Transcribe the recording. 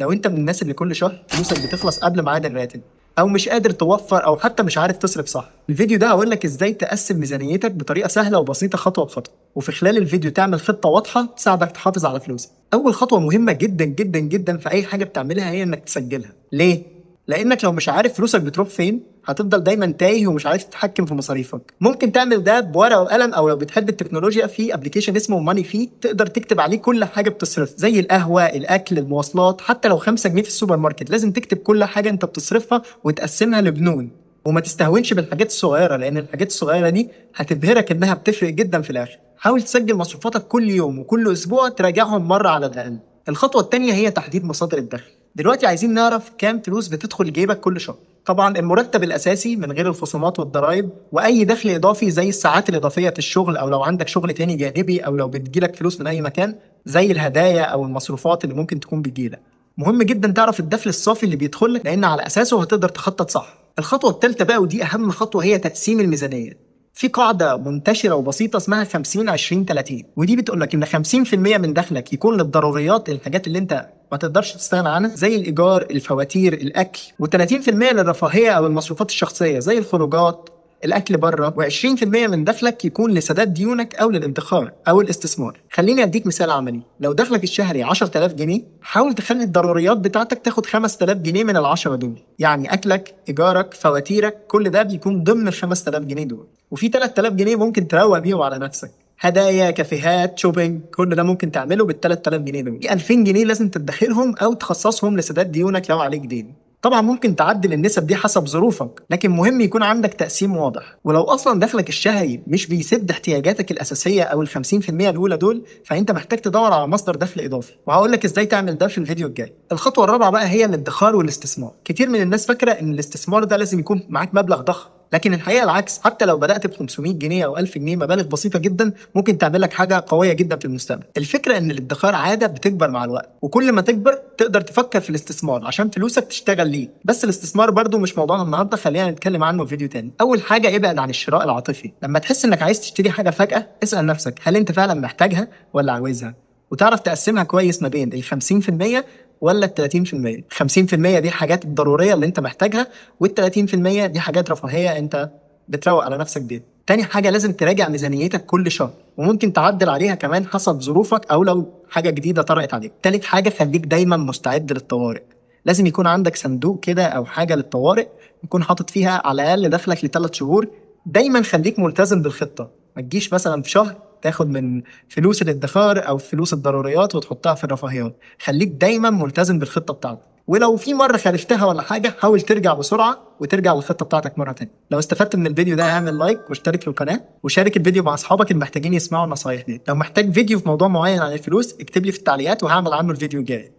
لو انت من الناس اللي كل شهر فلوسك بتخلص قبل ميعاد الراتب، او مش قادر توفر، او حتى مش عارف تصرف صح، الفيديو ده هقول لك ازاي تقسم ميزانيتك بطريقة سهلة وبسيطة خطوة بخطوه، وفي خلال الفيديو تعمل خطه واضحة تساعدك تحافظ على فلوسك. اول خطوة مهمة جدا جدا جدا في اي حاجة بتعملها هي انك تسجلها. ليه؟ لانك لو مش عارف فلوسك بتروح فين هتفضل دايما تايه ومش عارف تتحكم في مصاريفك. ممكن تعمل ده بورقه وقلم، او لو بتحب التكنولوجيا في application اسمه Moneyfy تقدر تكتب عليه كل حاجة بتصرفها، زي القهوه، الاكل، المواصلات، حتى لو 5 جنيه في السوبر ماركت لازم تكتب كل حاجة انت بتصرفها وتقسمها لبنود. وما تستهونش بالحاجات الصغيره، لان الحاجات الصغيرة دي هتبهرك انها بتفرق جدا في الاخر. حاول تسجل مصروفاتك كل يوم وكل اسبوع تراجعهم مرة على الاقل. الخطوة الثانية هي تحديد مصادر الدخل. دلوقتي عايزين نعرف كام فلوس بتدخل جيبك كل شهر. طبعا المرتب الاساسي من غير الخصومات والضرائب، واي دخل اضافي زي الساعات الاضافية في الشغل، او لو عندك شغل تاني جانبي، او لو بتجيلك فلوس من اي مكان زي الهدايا او المصروفات اللي ممكن تكون بتجيلك. مهم جدا تعرف الدخل الصافي اللي بيدخل لك، لان على اساسه هتقدر تخطط صح. الخطوة الثالثة بقى، ودي اهم خطوه، هي تقسيم الميزانية. في قاعدة منتشرة وبسيطة اسمها 50 20 30، ودي بتقول لك إن 50% من دخلك يكون للضروريات، الحاجات اللي أنت ما تقدرش تستغنى عنها زي الإيجار، الفواتير، الأكل، و30% للرفاهية أو المصروفات الشخصية زي الخروجات، الأكل بره، و20% من دخلك يكون لسداد ديونك أو للادخار أو الاستثمار. خليني أديك مثال عملي. لو دخلك الشهري 10000 جنيه، حاول تخلي الضروريات بتاعتك تاخد 5000 جنيه من ال10 دول، يعني أكلك، إيجارك، فواتيرك، كل ده بيكون ضمن ال 5000 جنيه دول. وفي 3000 جنيه ممكن تروق بيهم على نفسك، هدايا، كافيهات، shopping، كل ده ممكن تعمله بال 3000 جنيه دول. في 2000 جنيه لازم تدخرهم او تخصصهم لسداد ديونك لو عليك دين. طبعا ممكن تعدل النسب دي حسب ظروفك، لكن مهم يكون عندك تقسيم واضح. ولو اصلا دخلك الشهري مش بيسد احتياجاتك الاساسية او ال 50% الاولى دول، فانت محتاج تدور على مصدر دخل اضافي، وهقول لك ازاي تعمل ده في الفيديو الجاي. الخطوة الرابعة بقى هي الادخار والاستثمار. كتير من الناس فاكره ان الاستثمار ده لازم يكون معاك مبلغ ضخم، لكن الحقيقة العكس. حتى لو بدات ب 500 جنيه او 1000 جنيه، مبالغ بسيطة جدا ممكن تعمل لك حاجة قوية جدا في المستقبل. الفكرة ان الادخار عادة بتكبر مع الوقت، وكل ما تكبر تقدر تفكر في الاستثمار عشان فلوسك تشتغل ليك. بس الاستثمار برضو مش موضوعنا النهارده، خلينا نتكلم عنه في فيديو تاني. اول حاجة، ابعد عن الشراء العاطفي. لما تحس انك عايز تشتري حاجة فجاة، اسال نفسك هل انت فعلا محتاجها ولا عاوزها، وتعرف تقسمها كويس ما بين ال 50% ولا ال 30%. 50% دي الحاجات الضرورية اللي انت محتاجها، وال 30% دي حاجات رفاهية انت بتروق على نفسك بيها. تاني حاجة، لازم تراجع ميزانيتك كل شهر، وممكن تعدل عليها كمان حسب ظروفك او لو حاجة جديدة طرأت عليك. تالت حاجة، خليك دايما مستعد للطوارئ. لازم يكون عندك صندوق كده او حاجة للطوارئ يكون حاطط فيها على الاقل دخلك لثلاث شهور. دايما خليك ملتزم بالخطة، ما تجيش مثلا في شهر تاخد من فلوس الادخار او فلوس الضروريات وتحطها في الرفاهيات. خليك دايما ملتزم بالخطة بتاعتك، ولو في مرة خالفتها ولا حاجة حاول ترجع بسرعة وترجع للخطه بتاعتك مرة تانية. لو استفدت من الفيديو ده اعمل like واشترك في القناة، وشارك الفيديو مع اصحابك اللي محتاجين يسمعوا النصايح دي. لو محتاج فيديو في موضوع معين عن الفلوس اكتب لي في التعليقات وهعمل عنه الفيديو الجاي.